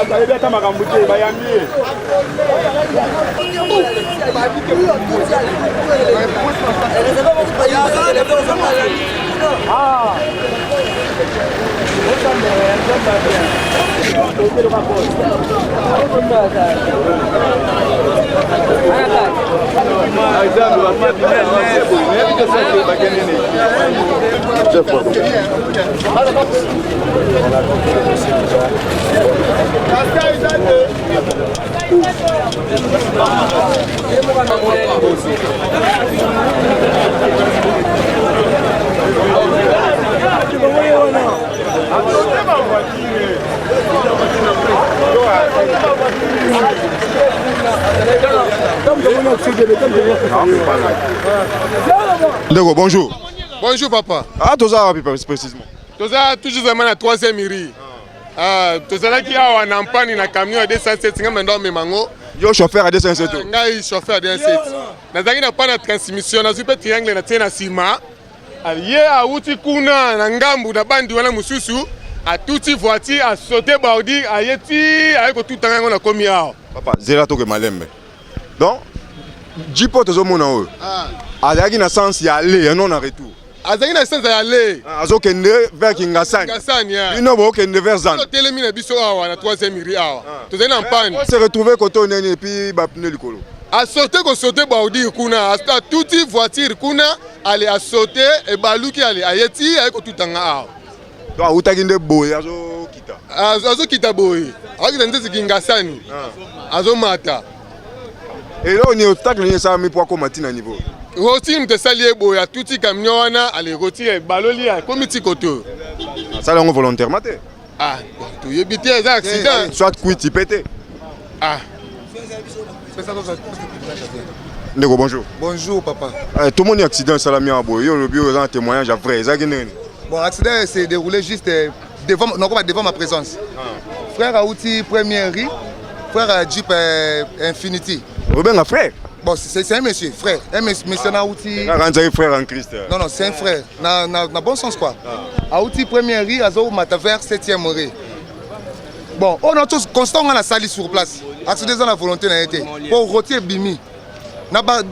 Bayebi ata makambo te, bayambi ye. Ndeko, bonjour. Bonjour papa. Ah, toza wapi précisément? Toza toujours vraiment na troisième rue. Ah, tozalaki awa na mpani na camion ya 207, ngai mendo amema yango. Yo chauffeur ya 207? Ah, ngai chauffeur ya 207. Nazalaki na panne ya transmission, nazwi mpe triangle na tie na nsima. Ah, ye awuti kuna na ngambu na bandi wana mosusu, atuti voiture, asaute bordure, aye ti aye kotuta ngai yango nakomi awa. Papa, zela toke malembe. Donc jeep oyo tozomona oyo azalaki na sens ya aller ya non na retour. Azalaki na sens ya aller. Ah, azokende vers Kingasani. Kingasani, ah. Bino bokende vers Zando. Totelemi na biso awa na troisième rue awa. Tozali na mpani. On se retrouver côté onene et puis ba pneu likolo. Asaute kosaute bordure kuna, atuti voiture kuna, ale asaute ebaluki, ale aye ti aye kotutanga awa. Donc awutaki nde boye azokita. Azokita boye, azokita nzeti Kingasani, azomata. Eloko nini, obstacle nini esalami mpo akóma ntina niveau? Roti moto esali ye boye, atuti camion wana, ale roti ebaloli, akomi ti kote oyo. Asali yango volontairement te? Ah, bon, toyebi te, eza accident. Soit kwiti pe te. Ah. Ndeko, bonjour. Bonjour papa. Tomoni accident esalami awa boye, yo olobi oyo eza na témoignage ya vrai, ezalaki ndenge nini? Bon, l'accident s'est déroulé juste devant, non, devant ma présence. Frère auti première rue, frère Jeep Infinity. Obenga frère? Bon, c'est un monsieur, frère. Un monsieur, monsieur auti. Nzaki frère en Christ. Non, non, c'est un frère. Na bon sens quoi. Auti première rue, azo mata vers 7e rue. Bon, on a tous constant on a sali sur place. Accident dans la volonté na été. Pour rôti bimi. Na barre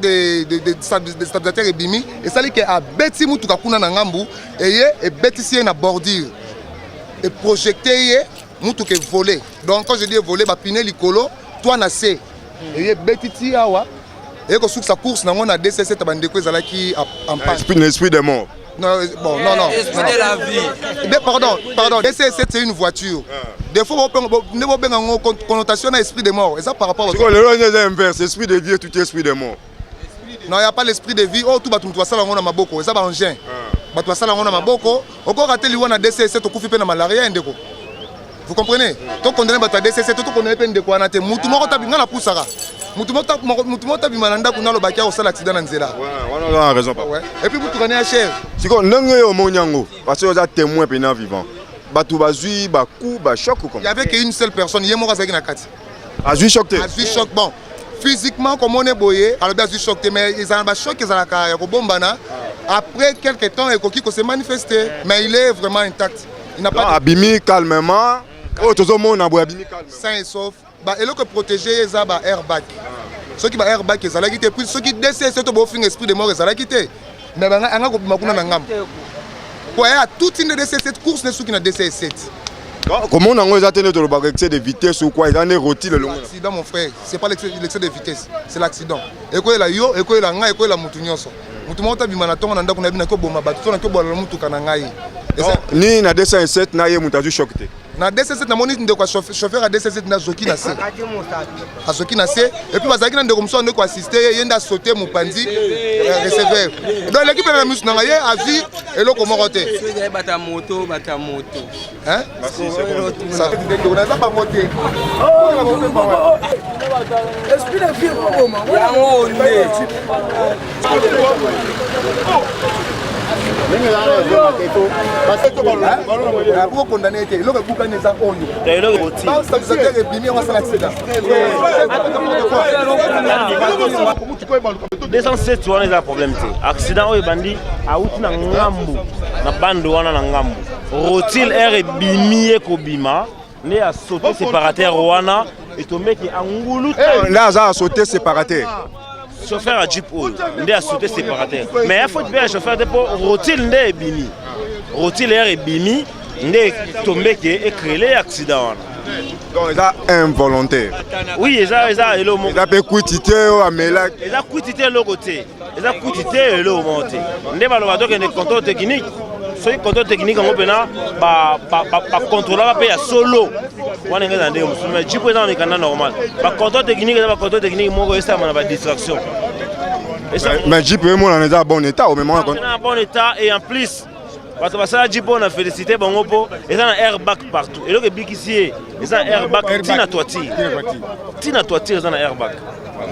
de stabilisateur ebimi, esali ke abeti mutuka kuna na ngambu, eye ebetisi ye na bordure, eprojecte ye mutuka evolé. Donc quand je dis evolé, bapine likolo toi na se, eye ebeti ti awa, eye kosukisa course nango na DCC. Bandeko, ezalaki en panne. Esprit de mort. Non, bon, non, non. Esprit non, de la vie. Pardon, pardon. DCC, c'est une voiture. Des fois, ne bobenga ngo connotation na esprit de mort. Et ça par rapport Sikoyo lelo eza inverse, esprit de vie tout esprit de mort. Non, il n'y a pas l'esprit de vie. Oh, tout bato mutu basala yango na maboko. Eza ba engin. Bato basala yango na maboko. Okoka te liwa na DCC, tokufi mpe na malaria, ndeko. Vous comprenez? Tokondane bato ya DCC, to tokondane mpe ndeko wana te. Mutu moko tabi nga napusaka. Mutu moko tabima na ndako nalobaki akosala accident na nzela. Wana oza na raison, papa. Ouais. Et puis mutuka ne ya cher. Sikoyo ndenge oyo omoni yango, parce que oza témoin pena vivant, bato bazwi bacoup, bachoc? Il y avait qu'une seule personne, ye moko azalaki na kati. Azwi choc te? Azwi choc, bon, physiquement komona boye, alobi azwi choc te, mais ezala na bachoc ezalaka ya kobombana, après quelque temps ekoki kose manifester, mais il est vraiment intact, il n'a pas. Abimi calmement, oyo tozomona boye, abimi calmement. Sain et sauf. Ba eloko protégé ye eza ba airbag. Soki ba airbag ezalaki te, puis soki DCC to bofinga esprit de mort ezalaki te, mais banga anga kobima kuna na ngambo po aya atuti nde DCC, course ne suki na DCC 7. Donc, komona yango eza te nde tolobaka excès de vitesse ou quoi, eza nde roti lelongo. L'accident, mon frère, c'est pas l'excès de vitesse, c'est l'accident. Ekoyela yo, ekoyela ngai, ekoyela mutu nyonso. Mutu moko tabima na ntongo na ndako na bino naki oboma bato to naki obwalala mutuka na ngai. Ni na 207 na ye moto azwi choc te? Na DCC namoni ndeko ya chauffeur ya DCC nazoki na se, azoki na se, et puis bazalaki na ndeko mosusu andeko assiste ye, ye nde asaute mopanzi receveur. Donc eleki pene na misu na ngai, ye azwi eloko moko te. Bata moto, bata moto. Hein? Ndeko, naza bango te. Esprit de vie ekoboma. Yango nde. Okondane ete eloko ebukani eza oyo stabilisateur ebimi yango asala accident. 207 wana eza problème te. Accident oyo ebandi, awuti na ngambu na bande wana na ngambu, rotile air ebimi, ye kobima nde asaute séparateur wana, etombeki angulu. Nde aza asaute séparateur. Chauffeur ya jeep oyo nde asaute séparateur, mais ya faute mpe ya chauffeur te, mpo rotile nde ebimi, rotile air ebimi nde etombeki, ecréer accident wana. Donc eza involontaire? Oui, eza eloko moko. Eza mpe kwiti te oyo amelaki? Eza kwiti te, eloko te, eza kwiti te, eloko moko te. Nde baloba tokende contrôle technique. Soki contrôle technique yango mpena bacontrôlaka mpe ya solo wana, enge eza ndenge mosusu. Mais jeep eza na mikanda normal. Bacontrôle technique eza bacontrôle technique moko esalama na badistraction. Mais jeep emonana eza bon état, omemaka? Na bon état, et en plus bato basala jeep oyo na félicité bango, mpo eza na airbag partout. Eloko ebikisi ye, eza na airbag ntina toiture, ntina toiture eza na airbag.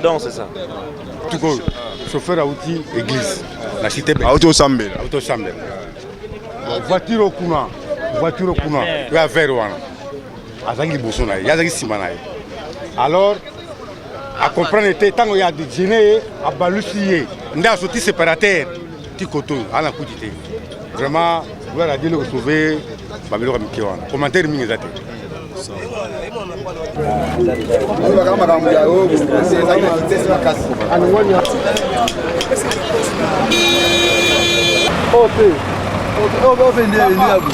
Donc c'est ça. Tuko chauffeur auti église na cité. Auti osambela. Auti osambela. Voiture okuna, voiture okuna oyo ya vert wana azalaki liboso na ye, ye azalaki nsima na ye. Alors acomprendre te, ntango ya gêne ye, abalusi ye nde asoti séparateur ti koto oyo aza na kuti te. Vraiment, gloire à Dieu, eloko sauve babiloko ya mike wana. Commentaire mingi eza te. Oyebaka makambo ya oyo ezalaki na vitesse makasi. Oyo mpe nde yago.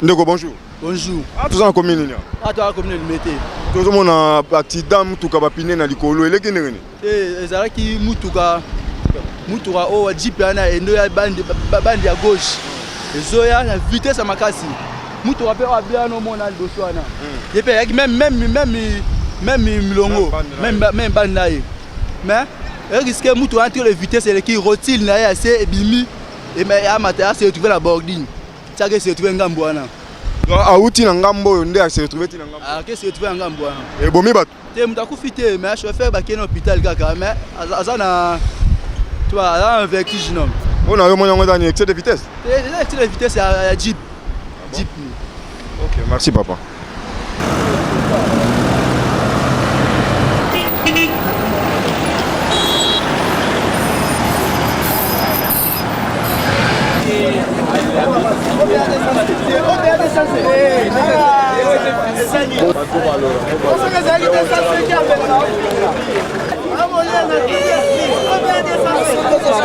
Ndeko, bonjour. Bonjour. Ah, toza na commune nini? Ah, toza commune Limete. Tozomona accident, mutuka bapine na likolo, eleki ndenge nini? Te, ezalaki mutuka oyo jeep wana endo ya bande ya gauche, ezoya na vitesse ya makasi. Mutuka mpe oyo abia wana, omona liboso wana, ye mpe ayaki même milongo, même bande na ye, mais erisque mutuka wana tike le vitesse eleki, rotile na ye ase ebimi, amata, ase retrouve na bordure, tiaka ese retrouve ngambo wana. Awuti na ngambo oyo nde ase retrouve ti na ngambo? Ake se retrouve na ngambo wana. Ebomi bato? Te, moto akufi te, mais chauffeur bakei na hôpital kaka, mais aza na, tu vois, aza na vertige non. Mpo na yo, moni yango eza ni excès de vitesse? Eza excès de vitesse ya jeep. Ok, merci papa.